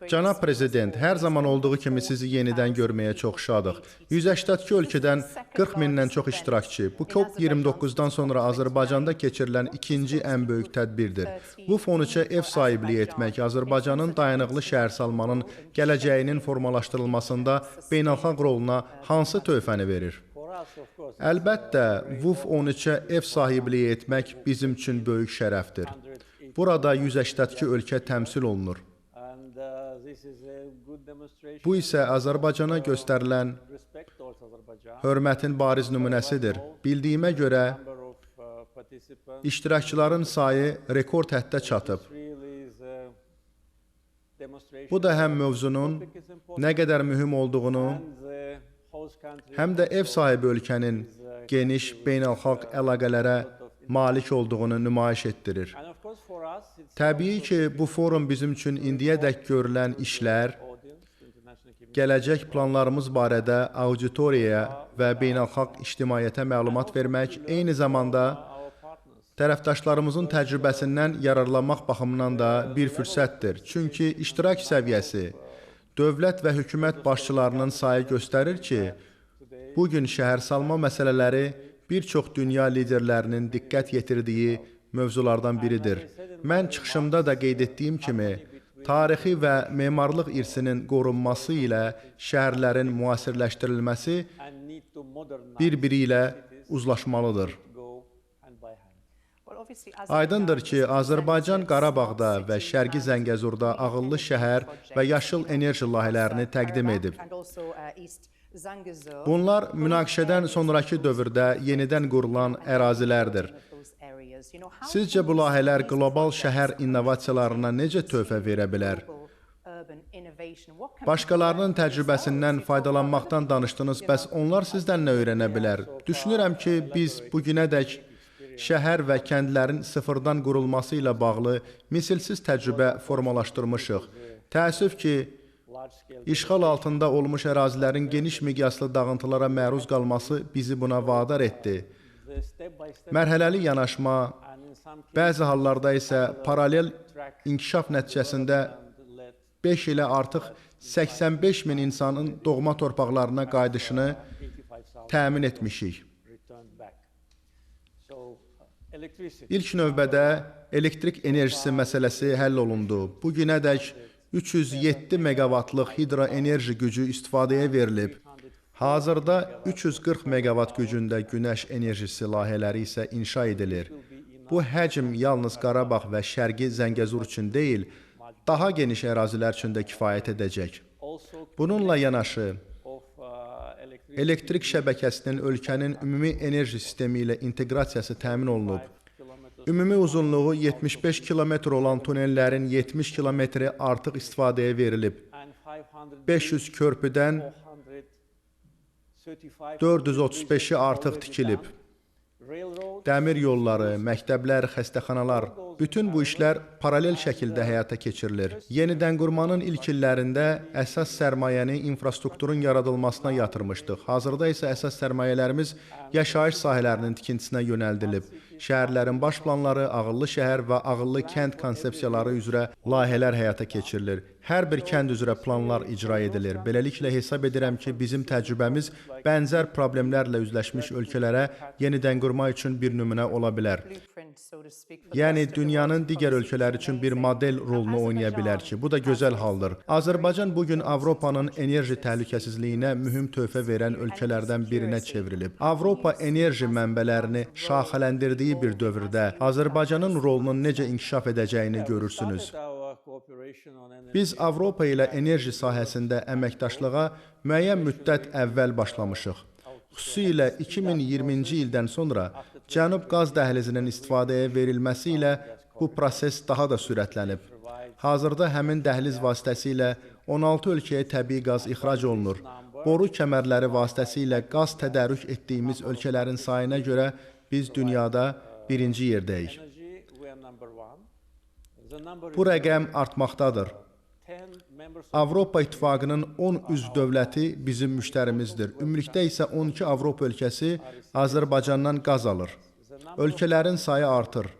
Cənab Prezident, hər zaman olduğu kimi sizi yenidən görməyə çox şadıq. 182 ölkədən 40 mindən çox iştirakçı. Bu COP29-dan sonra Azərbaycanda keçirilən ikinci ən böyük tədbirdir. WUF 13-ə ev sahibliyi etmək Azərbaycanın dayanıqlı şəhərsalmanın gələcəyinin formalaşdırılmasında beynəlxalq roluna hansı töhfəni verir? Əlbəttə, WUF 13-ə ev sahibliyi etmək bizim üçün böyük şərəfdir. Burada 182 ölkə təmsil olunur. Bu isə Azərbaycana göstərilən hörmətin bariz nümunəsidir. Bildiyimə görə, iştirakçıların sayı rekord həddə çatıb. Bu da həm mövzunun nə qədər mühüm olduğunu, həm də ev sahibi ölkənin geniş beynəlxalq əlaqələrə malik olduğunu nümayiş etdirir. Təbii ki, bu forum bizim üçün indiyədək görülən işlər, gələcək planlarımız barədə auditoriyaya və beynəlxalq ictimaiyyətə məlumat vermək, eyni zamanda tərəfdaşlarımızın təcrübəsindən yararlanmaq baxımından da bir fürsətdir. Çünki iştirak səviyyəsi, dövlət və hökumət başçılarının sayı göstərir ki, bugün şəhərsalma məsələləri bir çox dünya liderlərinin diqqət yetirdiyi mövzulardan biridir. Mən çıxışımda da qeyd etdiyim kimi, tarixi və memarlıq irsinin qorunması ilə şəhərlərin müasirləşdirilməsi bir-biri ilə uzlaşmalıdır. Aydındır ki, Azərbaycan Qarabağda və Şərqi Zəngəzurda ağıllı şəhər və yaşıl enerji layihələrini təqdim edib. Bunlar münaqişədən sonrakı dövrdə yenidən qurulan ərazilərdir. Sizcə bu layihələr qlobal şəhər innovasiyalarına necə töhfə verə bilər? Başqalarının təcrübəsindən faydalanmaqdan danışdınız, bəs onlar sizdən nə öyrənə bilər? Düşünürəm ki, biz bugünədək şəhər və kəndlərin sıfırdan qurulması ilə bağlı misilsiz təcrübə formalaşdırmışıq. Təəssüf ki, işğal altında olmuş ərazilərin geniş miqyaslı dağıntılara məruz qalması bizi buna vadar etdi. Mərhələli yanaşma, bəzi hallarda isə paralel inkişaf nəticəsində 5 ilə artıq 85 min insanın doğma torpaqlarına qayıdışını təmin etmişik. İlk növbədə elektrik enerjisi məsələsi həll olundu. Bugünədək 307 meqavatlıq hidroenerji gücü istifadəyə verilib. Hazırda 340 meqavat gücündə günəş enerjisi layihələri isə inşa edilir. Bu həcm yalnız Qarabağ və Şərqi Zəngəzur üçün deyil, daha geniş ərazilər üçün də kifayət edəcək. Bununla yanaşı, elektrik şəbəkəsinin ölkənin ümumi enerji sistemi ilə inteqrasiyası təmin olunub. Ümumi uzunluğu 75 kilometr olan tunellərin 70 kilometri artıq istifadəyə verilib. 500 körpüdən 435-i artıq tikilib. Dəmir yolları, məktəblər, xəstəxanalar, bütün bu işlər paralel şəkildə həyata keçirilir. Yenidən qurmanın ilk illərində əsas sərmayəni infrastrukturun yaradılmasına yatırmışdıq. Hazırda isə əsas sərmayələrimiz yaşayış sahələrinin tikintisinə yönəldilib. Şəhərlərin baş planları, ağıllı şəhər və ağıllı kənd konsepsiyaları üzrə layihələr həyata keçirilir. Hər bir kənd üzrə planlar icra edilir. Beləliklə hesab edirəm ki, bizim təcrübəmiz bənzər problemlərlə üzləşmiş ölkələrə yenidən qurma üçün bir nümunə ola bilər. Yəni, dünyanın digər ölkələri üçün bir model rolunu oynaya bilər ki, bu da gözəl haldır. Azərbaycan bugün Avropanın enerji təhlükəsizliyinə mühüm töhfə verən ölkələrdən birinə çevrilib. Avropa enerji mənbələrini şaxələndirdiyi bir dövrdə Azərbaycanın rolunun necə inkişaf edəcəyini görürsünüz. Biz Avropa ilə enerji sahəsində əməkdaşlığa müəyyən müddət əvvəl başlamışıq. Xüsusilə 2020-ci ildən sonra Cənub qaz dəhlizinin istifadəyə verilməsi ilə bu proses daha da sürətlənib. Hazırda həmin dəhliz vasitəsilə 16 ölkəyə təbii qaz ixrac olunur. Boru kəmərləri vasitəsilə qaz tədarük etdiyimiz ölkələrin sayına görə biz dünyada birinci yerdəyik. Bu rəqəm artmaqdadır. Avropa İttifaqının 10 üzv dövləti bizim müştərimizdir. Ümumilikdə isə 12 Avropa ölkəsi Azərbaycandan qaz alır. Ölkələrin sayı artır.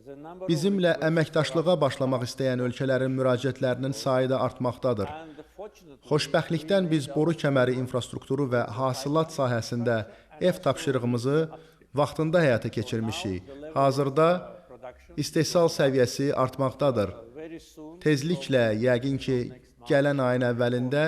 Bizimlə əməkdaşlığa başlamaq istəyən ölkələrin müraciətlərinin sayı da artmaqdadır. Xoşbəxtlikdən biz boru kəməri infrastrukturu və hasilat sahəsində ev tapşırığımızı vaxtında həyata keçirmişik. Hazırda istehsal səviyyəsi artmaqdadır. Tezliklə, yəqin ki, gələn ayın əvvəlində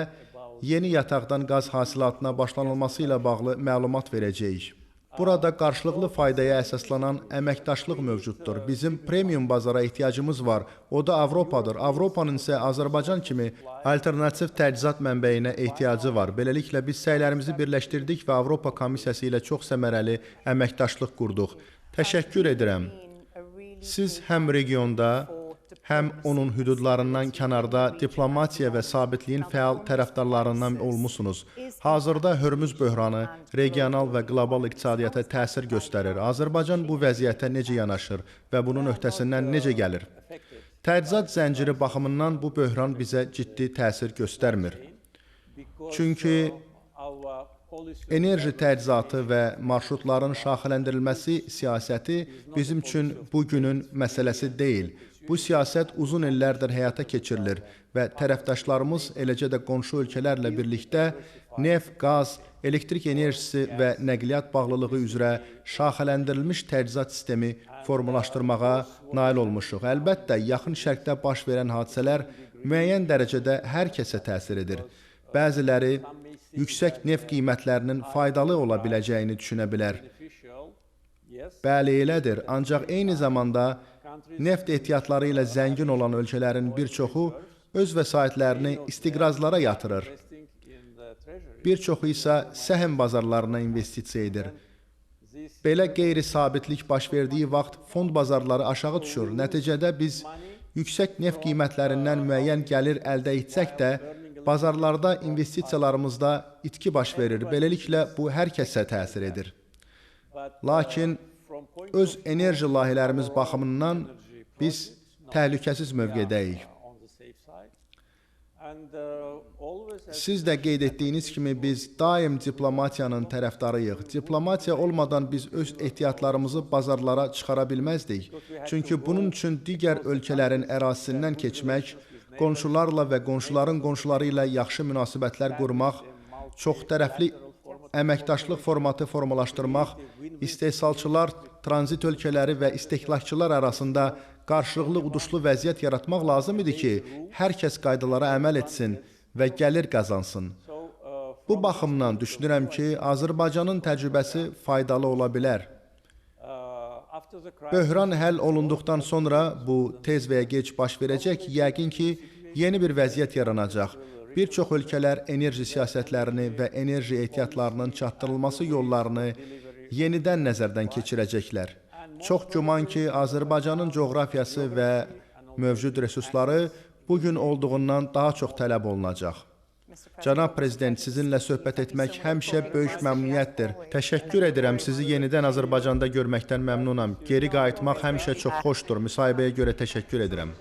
yeni yataqdan qaz hasilatına başlanılması ilə bağlı məlumat verəcəyik. Burada qarşılıqlı faydaya əsaslanan əməkdaşlıq mövcuddur. Bizim premium bazara ehtiyacımız var. O da Avropadır. Avropanın isə Azərbaycan kimi alternativ təchizat mənbəyinə ehtiyacı var. Beləliklə biz səylərimizi birləşdirdik və Avropa Komissiyası ilə çox səmərəli əməkdaşlıq qurduq. Təşəkkür edirəm. Siz həm regionda, həm onun hüdudlarından kənarda diplomatiya və sabitliyin fəal tərəfdarlarından olmusunuz. Hazırda Hörmüz böhranı regional və qlobal iqtisadiyyata təsir göstərir. Azərbaycan bu vəziyyətə necə yanaşır və bunun öhdəsindən necə gəlir? Təchizat zənciri baxımından bu böhran bizə ciddi təsir göstərmir. Çünki enerji təchizatı və marşrutların şaxələndirilməsi siyasəti bizim üçün bugünün məsələsi deyil. Bu siyasət uzun illərdir həyata keçirilir və tərəfdaşlarımız, eləcə də qonşu ölkələrlə birlikdə neft, qaz, elektrik enerjisi və nəqliyyat bağlılığı üzrə şaxələndirilmiş təchizat sistemi formalaşdırmağa nail olmuşuq. Əlbəttə, Yaxın Şərqdə baş verən hadisələr müəyyən dərəcədə hər kəsə təsir edir. Bəziləri yüksək neft qiymətlərinin faydalı ola biləcəyini düşünə bilər. Bəli, elədir. Ancaq eyni zamanda neft ehtiyatları ilə zəngin olan ölkələrin bir çoxu öz vəsaitlərini istiqrazlara yatırır. Bir çoxu isə səhm bazarlarına investisiya edir. Belə qeyri-sabitlik baş verdiyi vaxt fond bazarları aşağı düşür. Nəticədə biz yüksək neft qiymətlərindən müəyyən gəlir əldə etsək də, bazarlarda investisiyalarımızda itki baş verir. Beləliklə, bu hər kəsə təsir edir. Lakin öz enerji layihələrimiz baxımından biz təhlükəsiz mövqedəyik. Siz də qeyd etdiyiniz kimi biz daim diplomatiyanın tərəfdarıyıq. Diplomatiya olmadan biz öz ehtiyatlarımızı bazarlara çıxara bilməzdik. Çünki bunun üçün digər ölkələrin ərazisindən keçmək, qonşularla və qonşuların qonşuları ilə yaxşı münasibətlər qurmaq, çoxtərəfli əməkdaşlıq formatı formalaşdırmaq, istehsalçılar, tranzit ölkələri və istehlakçılar arasında qarşılıqlı uduşlu vəziyyət yaratmaq lazım idi ki, hər kəs qaydalara əməl etsin və gəlir qazansın. Bu baxımdan düşünürəm ki, Azərbaycanın təcrübəsi faydalı ola bilər. Böhran həll olunduqdan sonra bu tez və ya gec baş verəcək, yəqin ki, yeni bir vəziyyət yaranacaq. Bir çox ölkələr enerji siyasətlərini və enerji ehtiyatlarının çatdırılması yollarını yenidən nəzərdən keçirəcəklər. Çox güman ki, Azərbaycanın coğrafiyası və mövcud resursları bugün olduğundan daha çox tələb olunacaq. Cənab Prezident, sizinlə söhbət etmək həmişə böyük məmnuniyyətdir. Təşəkkür edirəm, sizi yenidən Azərbaycanda görməkdən məmnunam. Geri qayıtmaq həmişə çox xoşdur. Müsahibəyə görə təşəkkür edirəm.